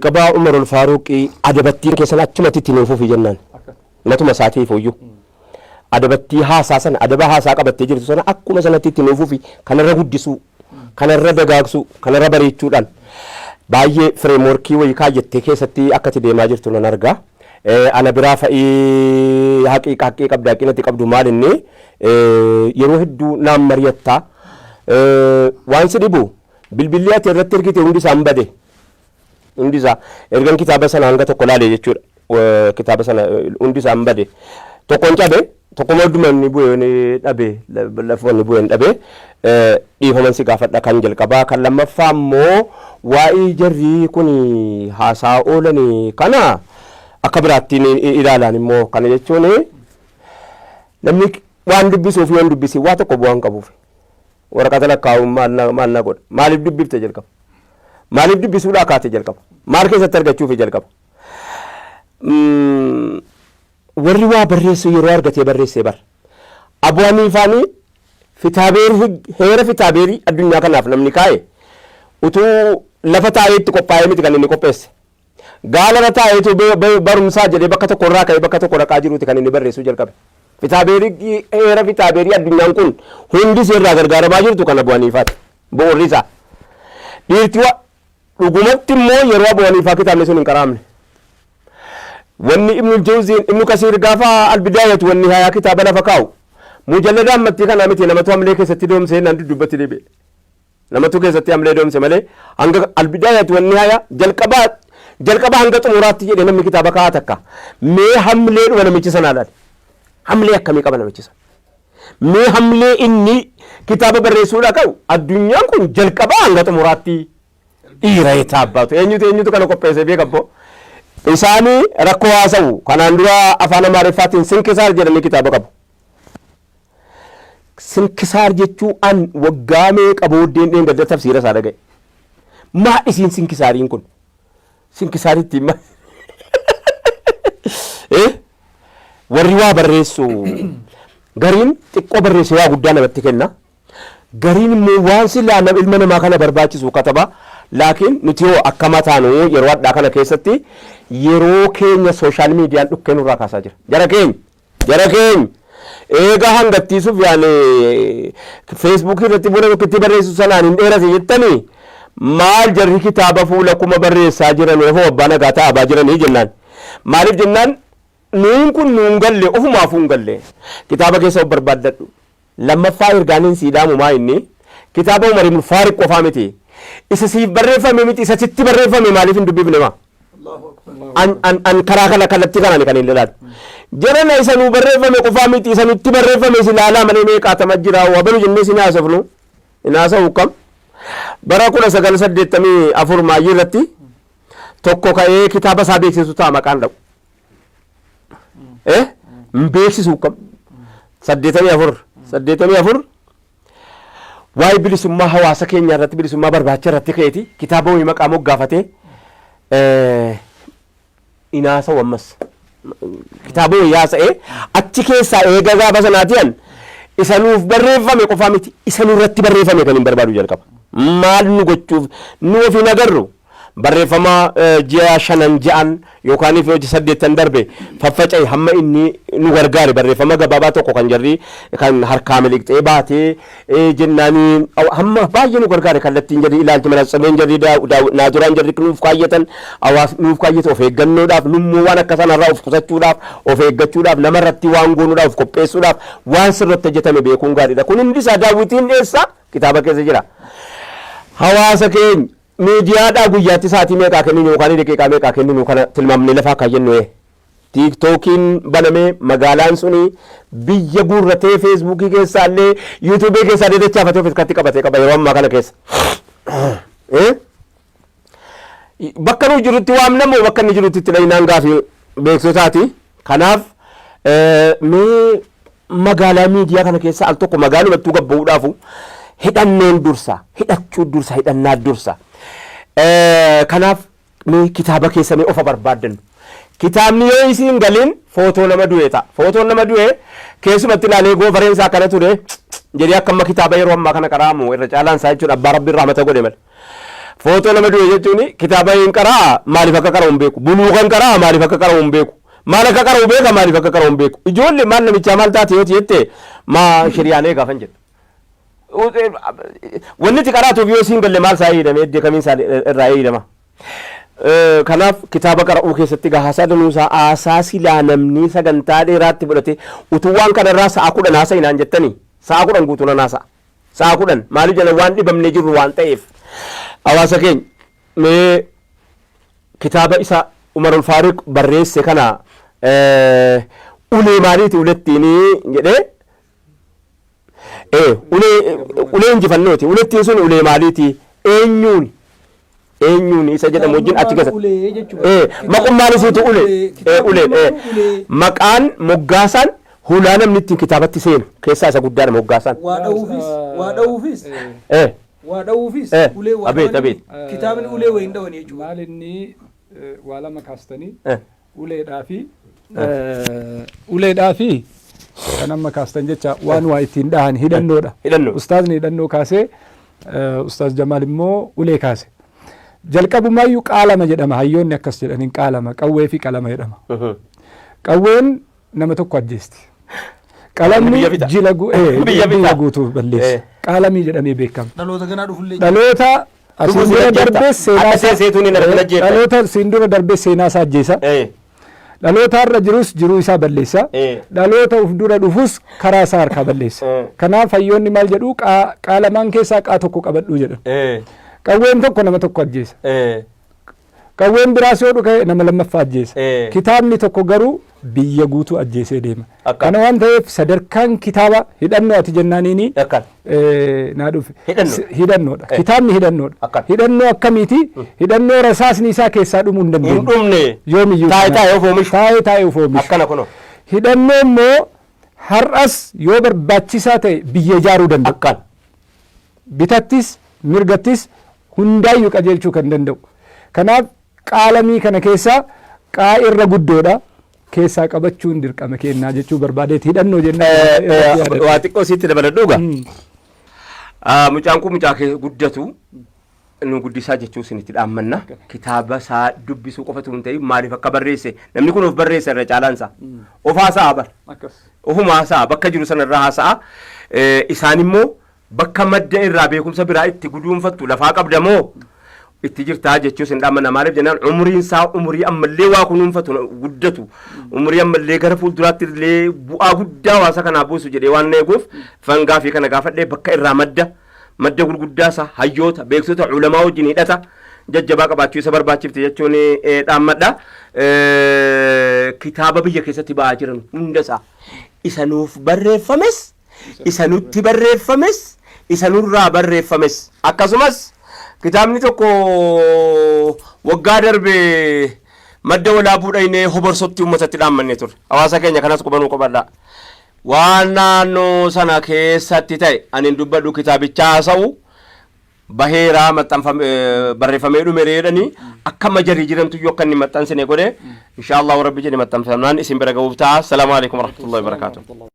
Jalqabaa Umar Faaruqii adabattiin keessan achumatti itti nuuf fufi jennaan. Matuma isaatiif iyyuu. Adabattii haasaa sana, adaba haasaa qabattee jirtu sana akkuma sanatti itti nuuf fufi, kanarra guddisuu, kanarra dagaagsuu, kanarra bareechuudhaan baay'ee frameworkii wayii kaayyattee keessatti akka itti deemaa jirtu nan arga. Ana biraa fa'ii haqiiqa haqqii qabda, haqinatti qabdu maal inni yeroo hedduu naan mari'attaa. Waan si dhibu, bilbilli ati irratti ergite hundi isaan bade. Hundi isaa ergan kitaaba sana hanga tokko laale jechuudha. Kitaaba sana hundi isaan bade. Tokkoon cabe, tokko madduma inni bu'e ni dhabe, lafa inni bu'e hin dhabe. Dhiifaman si gaafadha kan jalqabaa. Kan lammaffaa immoo waa'ee jarri kun haasaa oolan kana akka biraatti ilaalaan immoo, kana jechuun namni waan dubbisuuf yoo hin dubbisiin waa tokko bu'aan qabuuf. Waraqata lakkaa'uun maal na godha? Maaliif dubbifte jalqaba? Maaliif dubbisuudhaa kaate jalqaba? Maal keessatti argachuuf jalqaba? Warri waa barreessu yeroo argatee barreessee bara. Abu Haniifaanii fitaabeerii, heera fitaabeerii addunyaa kanaaf namni kaa'e utuu lafa taa'ee itti qophaa'ee miti kan inni qopheesse. Gaalarra taa'eetu barumsaa jedhee bakka tokko irraa ka'ee bakka tokko dhaqaa jiruuti kan inni barreessuu jalqabe. Fitaabeerii, heera fitaabeerii addunyaan kun hundi irraa gargaaramaa jirtu kan Abu Haniifaati. Bu'uurri isaa. Dhiirti dhugumatti immoo yeroo Abu Haniifaa kitaabni sun hin qaraamne. Wanni Ibnu Jawziin, Ibnu Kasiir gaafa Albidaayatu wanni hayaa kitaaba lafa kaa'u mujallada ammattii kanaa miti, namatu hamlee keessatti doomsee naan duddubbatti deebi'e. Namatu keessatti hamlee doomse malee hanga Albidaayatu wanni hayaa jalqabaa jalqaba hanga xumuraatti jedhee namni kitaaba kaa'aa takka. Mee hamlee dhuma namichi sanaa laale. Hamlee akkamii qaba namichi sana? Mee hamlee inni kitaaba barreessuudhaa qabu, addunyaan kun jalqabaa hanga xumuraatti dhiira taabbaatu. Eenyutu eenyutu kana qopheessee beeka abboo? Isaanii rakkoo haasa'u. Kanaan dura afaan Amaariffaatiin Sinkisaar jedhanii kitaaba qabu. Sinkisaar jechuu an waggaa meeqa booddeen dheengadda tafsiira isaa dhaga'e. Maa isiin sinkisaariin kun? Sinkisaaritti ma warri waa barreessu gariin xiqqoo barreesse waa guddaa namatti kenna. Gariin immoo waan silaa ilma namaa kana barbaachisu kataba. Laakiin nuti hoo akka mataanu yeroo addaa kana keessatti yeroo keenya social mediaan dhukkee nurraa kaasaa jira. Jara keenya, jara keenya, eega hangattii Sufyaan Facebookii irratti fuula tokkotti barreessu sanaan hin dheerate jettanii, maal jarri kitaaba fuula 1000 barreessaa jiran hoo abbaa nagaa ta'abaa jiranii jennaan. Maaliif jennaan, nuun kun nuun galle, ofumaafuu hin galle. Kitaaba keessa of barbaaddadhu. Lammaffaa ergaan sii dhaamu maa inni kitaaba Umar ibn Faariq qofaa miti. Isa siif barreeffame miti, isa sitti barreeffame maaliif hin dubbifne maa? An an an karaa kana kallattii kanaan kan hin ilaalu. Jarana isa nuu barreeffame qofaa miti, isa nutti barreeffame is ilaalaa malee meeqaatama jira wabalu jennee sin haasofnu hin haasa'u kam. Bara 1984 maayyii irratti tokko ka'ee kitaaba isaa beeksisu ta'a maqaan dha'u. Eh? Hin beeksisu kam. 84 84 waa'ee bilisummaa hawaasa keenya irratti, bilisummaa barbaacha irratti ka'eeti kitaaba wayii maqaa moggaafatee hin haasa'u ammas. Kitaaba wayii haasa'ee achi keessaa eega gaafa sanaati an isa nuuf barreeffame qofaa miti, isa nurratti barreeffame kan hin barbaadu jalqaba. Maal nu gochuuf nu of hin agarru. Barreeffama ji'a shanan ja'an yookaan if hojii saddeettan darbe faffaca'e hamma inni nu gargaare, barreeffama gabaabaa tokko kan jarri kan harkaa miliqxee baatee jennaanii hamma baay'ee nu gargaare. Kallattiin jarri ilaalchi manatsabeen jarri naazuraan jarri nuuf kaayyatan, hawaasni nuuf kaayyate, of eeggannoodhaaf, nummoo waan akka sanarraa of qusachuudhaaf, of eeggachuudhaaf, namarratti waan goonuudhaaf of qopheessuudhaaf waan sirratti hojjetame beekuun gaariidha. Kun hundi isaa daawwitiin dhiyeessaa kitaaba keessa jira. Hawaasa keenya miidiyaadhaa guyyaatti sa'aatii meeqaa kenninu yookaan daqiiqaa meeqaa kenninu kana tilmaamnee lafaa kaayyannu. TikTokiin banamee magaalaan suni biyya guurratee, Facebookii keessaa illee YouTubeii keessaa illee dachaafatee of harkatti qabatee qaba yeroo ammaa kana keessa. Bakka nu jirutti waamnamoo bakka inni jirutti itti dhahinaan gaafii beektotaati. Kanaaf mee magaalaa miidiyaa kana keessa al tokko magaalumattuu gabba'uudhaafu hidhannoon dursa, hidhachuu dursa, hidhannaa dursa. Kanaaf mee kitaaba keessa mee ofa barbaaddannu. Kitaabni yoo isiin galiin footoo nama du'e ta'a. Footoon nama du'e keessumatti ilaalee goofareen isaa akkana ture jedhee akka amma kitaaba yeroo ammaa kana qaraamu irra caalaan isaa jechuudha, abbaa rabbiin rahmata godhe malee. Footoo nama du'e jechuun kitaaba hin qaraa, maaliif akka qara'u hin beeku. Buluukan qara'aa, maaliif akka qara'u hin beeku. Maal akka qara'u beeka, maaliif akka qara'u hin beeku. Ijoollee maal namichaa maal taate yoo jette, maa shiriyaan eegaa fan jedhu. Wanni itti qaraatuuf yoo siin galle, maal isaa eeyyidame, eddee kamiin isaa irraa eeyyidama. Kanaaf kitaaba qara'uu keessatti egaa haasaa danuusaa haasaa silaa namni sagantaa dheeraatti fudhate utuu waan kanarraa sa'a 10 haasa'i naan jettanii, sa'a 10 guutuu nan haasa'a. Sa'a 10 maaliif jedhan, waan dhibamnee jirru waan ta'eef. Hawaasa keenya, mee kitaaba isa Umarul Faaruq barreesse kana ulee maaliiti ulettiin jedhee, ulee injifannooti. Ulettiin sun ulee maaliiti, eenyuun eenyuun isa jedhamu wajjin achi keessatti. Ulee jechuudha. Maqummaan isiitu ulee. Ulee. Maqaan moggaasaan hulaa namni ittiin kitaabatti seenu keessaa isa guddaadha moggaasaan. Waa dha'uufis, waa dha'uufis, waa dha'uufis ulee waa Abeet, dhawanii, abeet. kitaabni ulee wayiin dhawanii jechuudha. Maal inni waa lama kaastanii, uleedhaa fi kan amma kaastan jecha waan waa ittiin dhahan hidhannoodha. Hidhannoo. Ustaazni hidhannoo kaasee, Ustaaz Jamaal immoo ulee kaase. Jalqabumaayyuu qaalama jedhama, hayyoonni akkas jedhaniin, qaalama, qawwee fi qalama jedhama. Qawween nama tokko ajjeesti. Qalamni Biyya fixa. jila Biyya fixa. Biyya guutuu balleessa. Qaalamii jedhamee beekama. Dhaloota ganaa dhufullee. Dhaloota asiin Dhuguu dura si ajjeefta. darbee seenaa Akka isaa seeseetuun hin argin ajjeefta. Dhaloota asiin dura darbee seenaa isaa ajjeesa. Dhaloota har'a jirus jiruu isaa balleessa. Dhaloota uf dura dhufus karaa isaa harkaa balleessa. Kanaaf hayyoonni maal jedhu, qaalamaan keessaa qaa tokko qabadhuu jedhan. Qawween tokko nama tokko ajjeesa. Qawween biraas yoo dhufe nama lammaffaa ajjeesa. Kitaabni tokko garuu biyya guutuu ajjeesee deema. Akka. Kana waan ta'eef sadarkaan kitaaba hidhannoo ati jennaaniini Akkan. Naa dhufe. Hidhannoo. Hidhannoodha. Kitaabni hidhannoodha. Akkan. Hidhannoo akkamiiti? Hidhannoo rasaasni isaa keessaa dhumuu hin Hin dandeenye. dhumne. Yoomiyyuu. Taa'ee taa'ee of oomishu. Taa'ee taa'ee of oomishu. Akkana kunoo. Hidhannoo immoo har'as yoo barbaachisaa ta'e biyya ijaaruu danda'u. Akkan. Bitattis mirgattis hundaayyuu qajeelchuu kan danda'u. Kanaaf qaalamii kana keessaa qaa irra guddoodha. Keessaa qabachuun dirqama kennaa jechuu barbaadeeti, hidhannoo jennaan irratti yaadadha. Waa xiqqoo sitti dabaladhu gaa. Mucaan kun mucaa kee guddatu nu guddisaa jechuu isinitti dhaammanna. Kitaaba isaa dubbisuu qofatu hin ta'in, maaliif akka barreesse, namni kun of barreessa irra caalaan isaa. Of haasa'a bar. Akkas. Ofuma haasa'a, bakka jiru sana irraa haasa'a. Isaan immoo bakka madda irraa beekumsa biraa itti guduunfattu lafaa qabda moo itti jirtaa jechuu isin dhaammanna. Maaliif jennaan, umriin isaa umurii ammallee waa kunuunfatu guddatu, umurii ammallee gara fuulduraatti illee bu'aa guddaa hawaasa kanaa buusu jedhee waan eeguuf fangaa fi kana gaafadhee, bakka irraa madda gurguddaa isaa hayyoota, beektota, ulamaa wajjin hidhata jajjabaa qabaachuu isa barbaachifte jechuun dhaammadha. Kitaaba biyya keessatti ba'aa jiran hunda isaa, isa nuuf barreeffames, isa nutti barreeffames, isa nurraa barreeffames, akkasumas kitaabni tokko waggaa darbe Madda Walaabuu dhaynee Hoborsotti uummatatti dhaammanne ture. Hawaasa keenya kanas qubanuu qabadha. Waan naannoo sana keessatti ta'e ani hin dubbadhu, kitaabicha haasa'u baheeraa maxxanfame, barreeffamee dhume jedhanii akka majarii jirantu iyyuu akka inni maxxansine godhe. Inshaallahu, rabbi jedhe maxxanfamnaan isin bira ga'uuf ta'a. Assalaamu alaikum warahmatullahi wabarakaatuh.